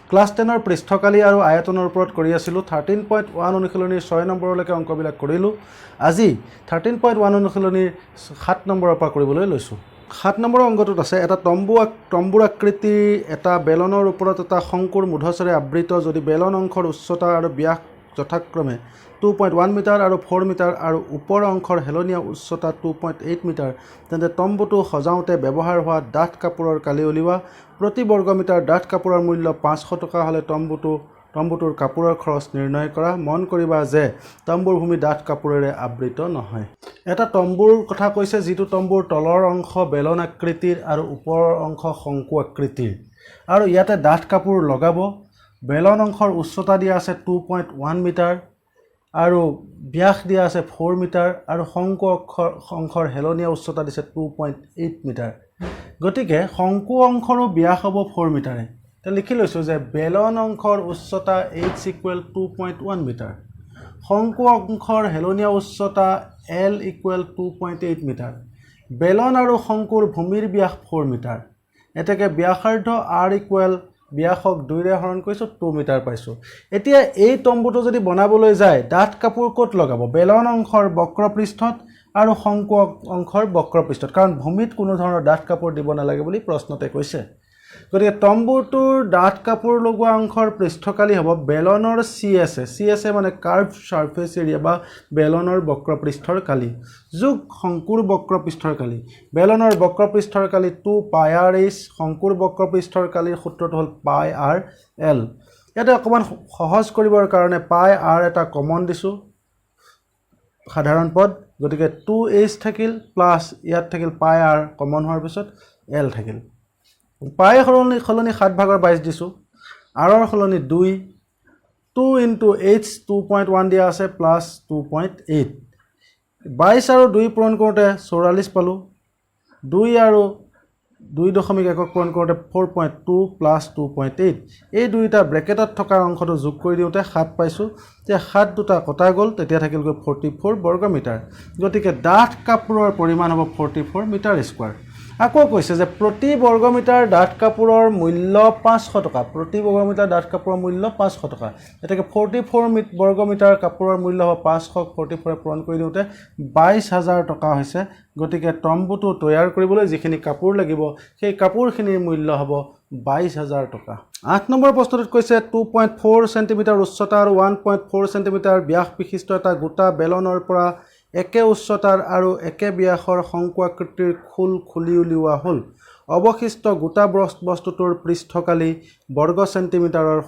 Class 10ৰ পৃষ্ঠকালি আৰু আয়তনৰ ওপৰত কৰি আছিলোঁ। 13.1 অনুশীলনীৰ 6 নম্বৰলৈকে অংকবিলাক কৰিলোঁ। আজি 13.1 অনুশীলনীৰ 7 নম্বৰৰ পৰা কৰিবলৈ লৈছোঁ। 7 নম্বৰৰ অংকটোত আছে এটা তম্বুৰ আকৃতিৰ এটা বেলনৰ ওপৰত এটা শংকুৰ মুধচেৰে আবৃত। যদি বেলন অংশৰ উচ্চতা আৰু ব্যাস যথাক্ৰমে 2.1 মিটাৰ আৰু 4 মিটাৰ আৰু ওপৰ অংশৰ হেলনীয়া উচ্চতা 2.8 মিটাৰ, তেন্তে তম্বুটো সজাওঁতে ব্যৱহাৰ হোৱা ডাঠ কাপোৰৰ কালি উলিওৱা। প্ৰতি বৰ্গমিটাৰ ডাঠ কাপোৰৰ মূল্য 500 টকা হ'লে তম্বুটোৰ কাপোৰৰ খৰচ নিৰ্ণয় কৰা। মন কৰিবা যে তম্বুৰ ভূমি ডাঠ কাপোৰেৰে আবৃত নহয়। এটা তম্বুৰ কথা কৈছে, যিটো তম্বুৰ তলৰ অংশ বেলন আকৃতিৰ আৰু ওপৰৰ অংশ শংকু আকৃতিৰ আৰু ইয়াতে ডাঠ কাপোৰ লগাব। বেলন অংশৰ উচ্চতা দিয়া আছে 2.1 মিটাৰ আৰু ব্যাস দিয়া আছে 4 মিটাৰ আৰু শংকু অংশৰ হেলনীয়া উচ্চতা দিছে 2.8 মিটাৰ। গতিকে শংকু অংশৰো ব্যাস হ'ব 4 মিটাৰে। এতিয়া লিখি লৈছোঁ যে বেলন অংশৰ উচ্চতা H equal 2.1 metre, শংকু অংশৰ হেলনীয়া উচ্চতা L equal 2.8 metre, বেলন আৰু শংকুৰ ভূমিৰ ব্যাস 4 মিটাৰ। এতেকে ব্যাসাৰ্ধ আৰ ইকুৱেল, ব্যাসক দুইৰে হৰণ কৰিছোঁ, 2 মিটাৰ পাইছোঁ। এতিয়া এই তম্বুটো যদি বনাবলৈ যায়, ডাঠ কাপোৰ ক'ত লগাব? বেলন অংশৰ বক্ৰপৃষ্ঠত আৰু শংকু অংশৰ বক্ৰপৃষ্ঠত, কাৰণ ভূমিত কোনো ধৰণৰ ডাঠ কাপোৰ দিব নালাগে বুলি প্ৰশ্নতে কৈছে। গতিকে তম্বুটোৰ ডাঠ কাপোৰ লগোৱা অংশৰ পৃষ্ঠকালি হ'ব বেলনৰ চি এছ এ, চি এছ এ মানে কাৰ্ভ ছাৰ্ফেচ এৰিয়া বা বেলনৰ বক্ৰপৃষ্ঠৰ কালি, যোগ শংকুৰ বক্ৰপৃষ্ঠৰ কালি। বেলনৰ বক্ৰপৃষ্ঠৰ কালি 2 পাই আৰ এইচ, শংকুৰ বক্ৰপৃষ্ঠৰ কালিৰ সূত্ৰটো হ'ল পাই আৰ এল। ইয়াতে অকণমান সহজ কৰিবৰ কাৰণে পাই আৰ এটা কমন দিছোঁ, সাধাৰণ পদ। গতিকে টু এইচ থাকিল, প্লাছ ইয়াত থাকিল পাই আৰ কমন হোৱাৰ পিছত এল থাকিল। পাই সলনি সলনি 7 ভাগৰ 22 দিছোঁ, আৰৰ সলনি দুই, 2 ইনটু এইচ 2.1 দিয়া আছে, প্লাছ 2.8। 22 আৰু দুই পূৰণ কৰোঁতে 44 পালোঁ। দুই আৰু 2.1ক পূৰণ কৰোঁতে 4.2 প্লাছ 2.8। এই দুয়োটা ব্ৰেকেটত থকা অংশটো যোগ কৰি দিওঁতে 7 পাইছোঁ। তেতিয়া সাত দুটা কটা গ'ল, তেতিয়া থাকিলগৈ 44 বৰ্গ মিটাৰ। গতিকে ডাঠ কাপোৰৰ পৰিমাণ হ'ব 44 মিটাৰ স্কোৱাৰ। আকৌ কৈছে যে প্ৰতি বৰ্গমিটাৰ ডাঠ কাপোৰৰ মূল্য 500 টকা। প্ৰতি বৰ্গমিটাৰ ডাঠ কাপোৰৰ মূল্য 500 টকা। গতিকে 44 বৰ্গমিটাৰ কাপোৰৰ মূল্য হ'ব 500, 44-এ পূৰণ কৰি দিওঁতে 22,000 টকা হৈছে। গতিকে তম্বুটো তৈয়াৰ কৰিবলৈ যিখিনি কাপোৰ লাগিব, সেই কাপোৰখিনিৰ মূল্য হ'ব 22,000 টকা। 8 নম্বৰ প্ৰশ্নটোত কৈছে, 2.4 চেণ্টিমিটাৰ উচ্চতা আৰু 1.4 চেণ্টিমিটাৰ ব্যাস বিশিষ্ট এটা গোটা বেলনৰ পৰা একে উচ্চতাৰ আৰু একে ব্যাসৰ শংকু আকৃতিৰ খোল খুলি উলিওৱা হ'ল। অৱশিষ্ট গোটা বস্তুটোৰ পৃষ্ঠকালি বৰ্গ চেণ্টিমিটাৰৰ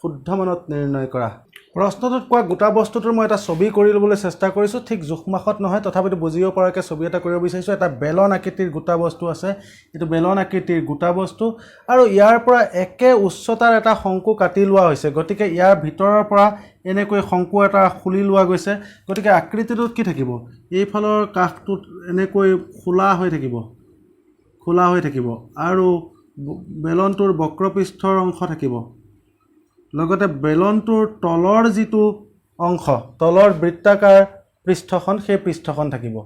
শুদ্ধ মানত নিৰ্ণয় কৰা। প্ৰশ্নটোত কোৱা গোটা বস্তুটোৰ মই এটা ছবি কৰি ল'বলৈ চেষ্টা কৰিছোঁ। ঠিক জোখ মাখত নহয়, তথাপিতো বুজিব পৰাকৈ ছবি এটা কৰিব বিচাৰিছোঁ। এটা বেলন আকৃতিৰ গোটা বস্তু আছে। এইটো বেলন আকৃতিৰ গোটা বস্তু আৰু ইয়াৰ পৰা একে উচ্চতাৰ এটা শংকু কাটি লোৱা হৈছে। গতিকে ইয়াৰ ভিতৰৰ পৰা এনেকৈ শংকু এটা খুলি লোৱা গৈছে। গতিকে আকৃতিটোত কি থাকিব? এইফালৰ কাষটোত এনেকৈ খোলা হৈ থাকিব, খোলা হৈ থাকিব আৰু বেলনটোৰ বক্ৰপৃষ্ঠৰ অংশ থাকিব। লগতে বেলনটোৰ তলৰ যিটো অংশ, তলৰ বৃত্তাকাৰ পৃষ্ঠখন, সেই পৃষ্ঠখন থাকিব।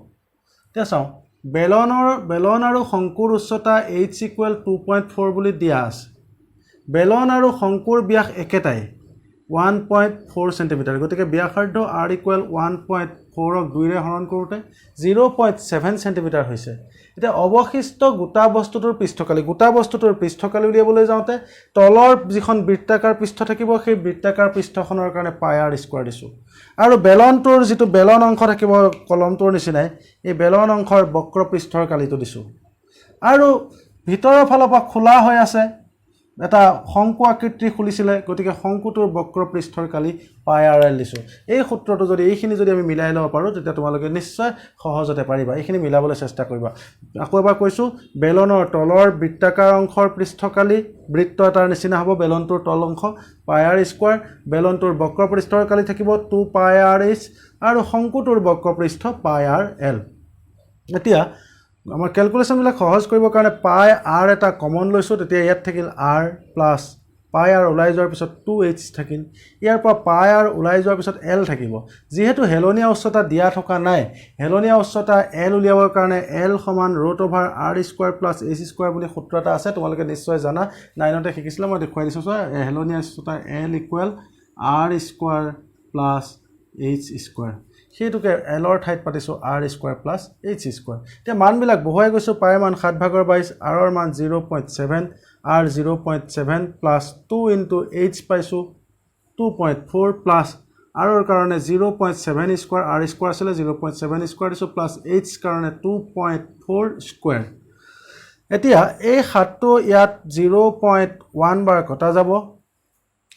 এতিয়া চাওঁ, বেলন আৰু শংকুৰ উচ্চতা এইচ ইকুৱেল 2.4 বুলি দিয়া আছে। বেলন আৰু শংকুৰ ব্যাস একেটাই, 1.4 চেণ্টিমিটাৰ। গতিকে ব্যাসাৰ্ধ আৰ ইকুৱেল 1.4ক দুইৰে হৰণ কৰোঁতে 0.7 চেণ্টিমিটাৰ হৈছে। এতিয়া অৱশিষ্ট গোটা বস্তুটোৰ পৃষ্ঠকালি, গোটা বস্তুটোৰ পৃষ্ঠকালি উলিয়াবলৈ যাওঁতে তলৰ যিখন বৃত্তাকাৰ পৃষ্ঠ থাকিব, সেই বৃত্তাকাৰ পৃষ্ঠখনৰ কাৰণে পাই আৰ স্কোৱাৰ দিছোঁ আৰু বেলনটোৰ যিটো বেলন অংশ থাকিব, কলমটোৰ নিচিনাই, এই বেলন অংশৰ বক্ৰ পৃষ্ঠৰ কালিটো দিছোঁ। আৰু ভিতৰৰ ফালৰ পৰা খোলা হৈ আছে, এটা শংকু আকৃতি খুলিছিলে, গতিকে শংকুটোৰ বক্ৰ পৃষ্ঠৰ কালি পাই আৰ এল দিছোঁ। এই সূত্ৰটো যদি, এইখিনি যদি আমি মিলাই ল'ব পাৰোঁ, তেতিয়া তোমালোকে নিশ্চয় সহজতে পাৰিবা। এইখিনি মিলাবলৈ চেষ্টা কৰিবা। আকৌ এবাৰ কৈছোঁ, বেলনৰ তলৰ বৃত্তাকাৰ অংশৰ পৃষ্ঠকালি বৃত্ত এটাৰ নিচিনা হ'ব বেলনটোৰ তল অংশ, পাই আৰ স্কোৱাৰ। বেলনটোৰ বক্ৰ পৃষ্ঠৰ কালি থাকিব 2 পাই আৰ এইচ আৰু শংকুটোৰ বক্ৰ পৃষ্ঠ পাই আৰ এল। এতিয়া আমাৰ কেলকুলেশ্যনবিলাক সহজ কৰিবৰ কাৰণে পাই আৰ এটা কমন লৈছোঁ। তেতিয়া ইয়াত থাকিল আৰ প্লাছ পাই আৰ ওলাই যোৱাৰ পিছত টু এইচ থাকিল। ইয়াৰ পৰা পাই আৰ ওলাই যোৱাৰ পিছত এল থাকিব। যিহেতু হেলনীয়া উচ্চতা দিয়া থকা নাই, হেলনীয়া উচ্চতা এল উলিয়াবৰ কাৰণে এল সমান root over r square plus h square বুলি সূত্ৰ এটা আছে। তোমালোকে নিশ্চয় জানা, নাইনতে শিকিছিলা। মই দেখুৱাই দিছোঁ, চোৱা। হেলনীয়া উচ্চতা L equal r square plus h square। সেইটোকে এলৰ ঠাইত পাতিছোঁ r square plus h square। এতিয়া মানবিলাক বহুৱাই গৈছোঁ। পাইৰ মান 7/22, আৰৰ মান 0.7, r 0.7 plus two into h পাইছোঁ 2.4, প্লাছ আৰৰ কাৰণে 0.7 square, r square আছিলে, 0.7 স্কুৱাৰ দিছোঁ, প্লাছ এইচ কাৰণে 2.4 স্কুৱাৰ। এতিয়া এই সাতটো ইয়াত 0.1 বাৰ কটা যাব।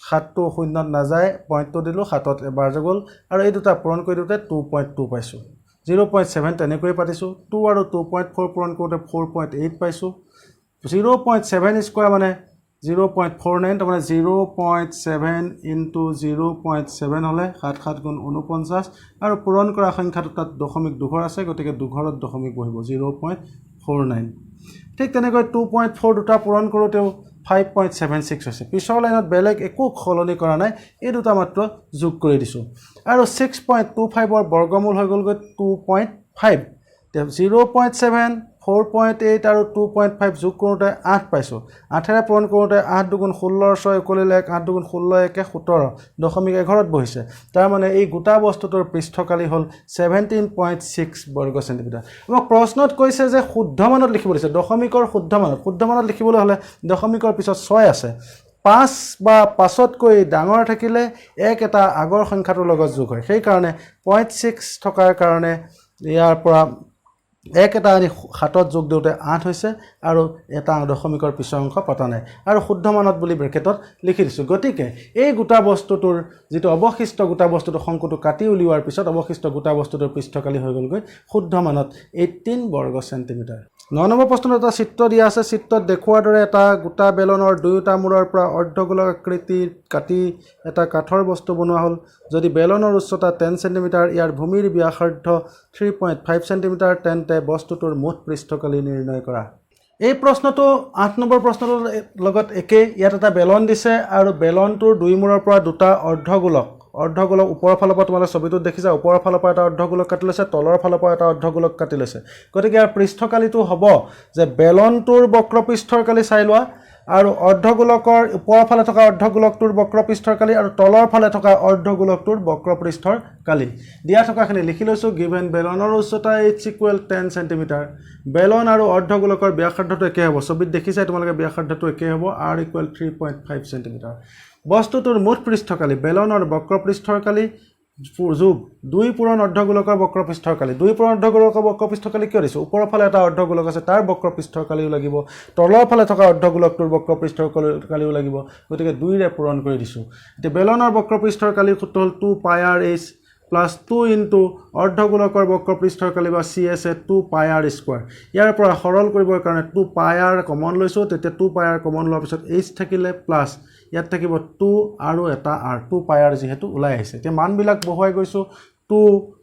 সাতটো শূন্যত নাযায়, পইণ্টটো দিলোঁ, সাতত এবাৰ গ'ল আৰু এই দুটা পূৰণ কৰি দিওঁতে 2.2 পাইছোঁ। 0.7 তেনেকৈয়ে পাতিছোঁ। টু আৰু 2.4 পূৰণ কৰোঁতে 4.8 পাইছোঁ। 0.7 স্কুৱাৰ মানে 0.49, তাৰমানে 0.7 ইনটু 0.7 হ'লে সাত সাত গুণ 49 আৰু পূৰণ কৰা সংখ্যাটো তাত দশমিক দুঘৰ আছে, গতিকে দুঘৰত দশমিক বহিব, 0.49। ঠিক তেনেকৈ 2.4 দুটা পূৰণ কৰোঁতেও 5.76 হৈছে। পিছৰ লাইনত বেলেগ একো সলনি কৰা নাই, এই দুটা মাত্ৰ যোগ কৰি দিছোঁ। আৰু 6.25ৰ বৰ্গমূল হৈ গ'লগৈ 2.5। 0.7, 4.8 আৰু 2.5 যোগ কৰোঁতে 8 পাইছোঁ। 8ৰে পূৰণ কৰোঁতে 8 দুগুণ 16ৰ 6 উকলিল 1, 8 দুগুণ 16 একে 17, দশমিক এঘৰত বহিছে। তাৰমানে এই গোটা বস্তুটোৰ পৃষ্ঠকালি হ'ল 17.6 বৰ্গ চেণ্টিমিটাৰ। আমাক প্ৰশ্নত কৈছে যে শুদ্ধ মানত লিখিব দিছে, দশমিকৰ শুদ্ধ মানত। শুদ্ধ মানত লিখিবলৈ হ'লে দশমিকৰ পিছত ছয় আছে। পাঁচ বা পাঁচতকৈ ডাঙৰ থাকিলে এক এটা আগৰ সংখ্যাটোৰ লগত যোগ হয়। সেইকাৰণে 0.6 থকাৰ কাৰণে ইয়াৰ পৰা এক এটা আনি সাতত যোগ দিওঁতে 8 হৈছে আৰু এটা দশমিকৰ পিছৰ অংশ পতা নাই আৰু শুদ্ধ মানত বুলি ব্ৰেকেটত লিখি দিছোঁ। গতিকে এই গোটা বস্তুটোৰ যিটো অৱশিষ্ট গোটা বস্তুটো, শংকুটো কাটি উলিওৱাৰ পিছত অৱশিষ্ট গোটা বস্তুটোৰ পৃষ্ঠকালি হৈ গ'লগৈ শুদ্ধ মানত 18 বৰ্গ চেণ্টিমিটাৰ। 9 নম্বৰ প্ৰশ্নত এটা চিত্ৰ দিয়া আছে। চিত্ৰত দেখুওৱাৰ দৰে এটা গোটা বেলনৰ দুয়োটা মূৰৰ পৰা অৰ্ধগোলক আকৃতিৰ কাটি এটা কাঠৰ বস্তু বনোৱা হ'ল। যদি বেলনৰ উচ্চতা 10 চেণ্টিমিটাৰ, ইয়াৰ ভূমিৰ ব্যাসাৰ্ধ 3.5 চেণ্টিমিটাৰ, তেন্তে বস্তুটোৰ মুঠ পৃষ্ঠকালি নিৰ্ণয় কৰা। এই প্ৰশ্নটো 8 নম্বৰ প্ৰশ্নটোৰ লগত একেই। ইয়াত এটা বেলন দিছে আৰু বেলনটোৰ দুই মূৰৰ পৰা দুটা অৰ্ধগোলক, অৰ্ধগোলক ওপৰৰ ফালৰ পৰা তোমালোকে ছবিটোত দেখিছা, ওপৰৰ ফালৰ পৰা এটা অৰ্ধগোলক কাটি লৈছে, তলৰ ফালৰ পৰা এটা অৰ্ধগোলক কাটি লৈছে। গতিকে ইয়াৰ পৃষ্ঠকালিটো হ'ব যে বেলনটোৰ বক্ৰপৃষ্ঠৰ কালি চাই লোৱা আৰু অৰ্ধগোলকৰ ওপৰৰ ফালে থকা অৰ্ধগোলকটোৰ বক্ৰপৃষ্ঠৰ কালি আৰু তলৰ ফালে থকা অৰ্ধগোলকটোৰ বক্ৰপৃষ্ঠৰ কালি। দিয়া থকাখিনি লিখি লৈছোঁ। গিভেন বেলনৰ উচ্চতা এইচ ইকুৱেল 10 চেণ্টিমিটাৰ। বেলন আৰু অৰ্ধগোলকৰ ব্যাসাৰ্ধটো একে হ'ব। ছবিত দেখিছাই তোমালোকে, ব্যাসাৰ্ধটো একে হ'ব, r equal 3.5 centimetre। বস্তুটোৰ মুঠ পৃষ্ঠকালি বেলনৰ বক্ৰপৃষ্ঠৰ কালি যোগ দুই পূৰণ অৰ্ধগোলকৰ বক্ৰপৃষ্ঠৰ কালি। দুই পূৰণ অৰ্ধগোলকৰ বক্ৰপৃষ্ঠৰ কালি কিয় দিছোঁ? ওপৰৰ ফালে এটা অৰ্ধগোলক আছে, তাৰ বক্ৰপৃষ্ঠৰ কালিও লাগিব, তলৰ ফালে থকা অৰ্ধগোলকটোৰ বক্ৰপৃষ্ঠৰ কালিও লাগিব। গতিকে দুইৰে পূৰণ কৰি দিছোঁ। এতিয়া বেলনৰ বক্ৰপৃষ্ঠৰ কালিৰ সূত্ৰ হ'ল two pi r h plus two into অৰ্ধগোলকৰ বক্ৰপৃষ্ঠৰ কালি বা CSA two pi r square। ইয়াৰ পৰা সৰল কৰিবৰ কাৰণে টু পাই আৰ কমন লৈছোঁ। তেতিয়া টু পাই আৰ কমন লোৱাৰ পিছত এইচ থাকিলে, প্লাছ ইয়াত থাকিব টু আৰু এটা আৰ, টু পাই আৰ যিহেতু ওলাই আহিছে। এতিয়া মানবিলাক বহুৱাই গৈছোঁ। টু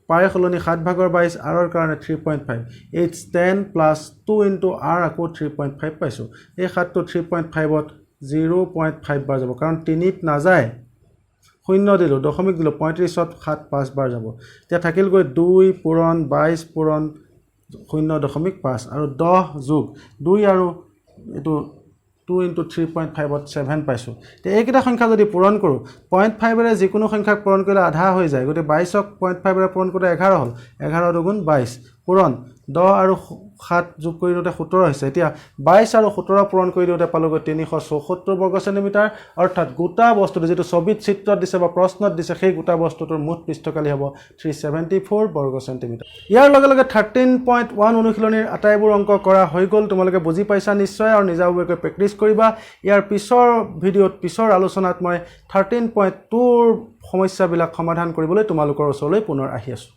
পাই সলনি 7/22, আৰৰ কাৰণে 3.5, h 10 plus two into r আকৌ 3.5 পাইছোঁ। এই সাতটো 3.5ত 0.5 বাৰ যাব, কাৰণ তিনিত নাযায়। শূন্য দিলোঁ, দশমিক দিলোঁ, 35ত সাত পাঁচবাৰ যাব। এতিয়া থাকিলগৈ দুই পূৰণ 22 পূৰণ 0.5 আৰু 10 যোগ দুই আৰু এইটো টু ইণ্টু 3.5ত 7 পাইছোঁ। এতিয়া এইকেইটা সংখ্যা যদি পূৰণ কৰোঁ, 0.5ৰে যিকোনো সংখ্যাক পূৰণ কৰিলে আধা হৈ যায়। গতিকে 22ক 0.5ৰে পূৰণ কৰোঁতে 11 হ'ল, 11 দুগুণ 22 পূৰণ 10 আৰু সাত যোগ কৰি দিওঁতে 17 হৈছে। এতিয়া 22 আৰু 17 পূৰণ কৰি দিওঁতে পালোগৈ 374 বৰ্গ চেণ্টিমিটাৰ। অৰ্থাৎ গোটা বস্তুটো যিটো ছবিত চিত্ৰত দিছে বা প্ৰশ্নত দিছে, সেই গোটা বস্তুটোৰ মুঠ পৃষ্ঠকালি হ'ব 374 বৰ্গ চেণ্টিমিটাৰ। ইয়াৰ লগে লগে 13.1 অনুশীলনীৰ আটাইবোৰ অংক কৰা হৈ গ'ল। তোমালোকে বুজি পাইছা নিশ্চয় আৰু নিজাববীয়াকৈ প্ৰেক্টিছ কৰিবা। ইয়াৰ পিছৰ ভিডিঅ'ত, পিছৰ আলোচনাত মই 13.2ৰ সমস্যাবিলাক সমাধান কৰিবলৈ তোমালোকৰ ওচৰলৈ পুনৰ আহি আছোঁ।